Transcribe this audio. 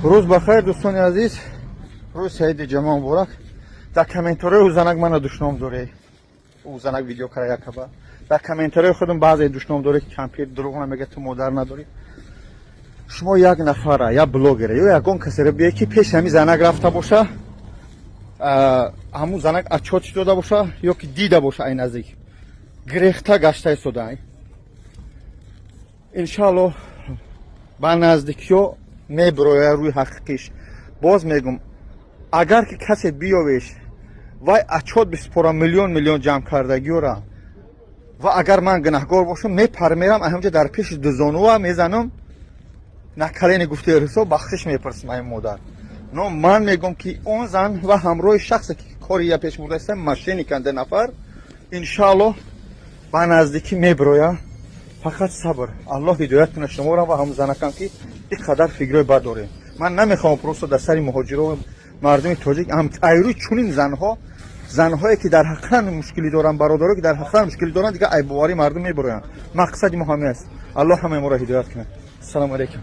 Рӯз бахайр, дӯстони азиз. Рӯзи саиди ҷамъа муборак. Дар комментариҳои ӯ занак мана душном дорӣ. Ӯ занак видео кара якаба. Дар комментариҳои худам баъзе душном дорӣ, ки кампир дурӯғ намега, ту модар надорӣ. Шумо як нафара, як блогера ё ягон касеро бие, ки пеши ҳамин занак рафта боша, ҳамун занак отчёт дода боша ё ки дида боша, ай наздик гирехта гашта истода. Иншааллоҳ, ба наздикиё мебирояд рӯи ҳақиқиш. Боз мегум, агар ки касе биёвеш, вай отчёт биспора, миллион миллион ҷамъ кардагиёра, ва агар ман гунаҳгор бошам, мепар мерам ҳамҷа, дар пеши дузонува мезанам на колени, гуфтаи русо, бахшиш мепурсам ай модар. Но ман мегӯм, ки он зан ва ҳамроҳи шахсе, ки кори я пеш бурдаиста, мошенник анд, нафар. Иншааллоҳ, ба наздикӣ мебироя. Фақат сабр. Аллоҳ ҳидоят кунад шуморо ва ҳамун занакам, ки ин қадар фикрҳои бад дорем. Ман намехоҳам просто дар сари муҳоҷиро, мардуми тоҷик айрӯи чунин занҳо, занҳое, ки дар ҳақиқат мушкилӣ доранд, бародаро, ки дар ҳақиқат мушкилӣ доранд, дигар айбоварии мардум мебироянд. Мақсади мо ҳамин аст. Аллоҳ ҳамаи моро ҳидоят кунад. Ассалому алайкум.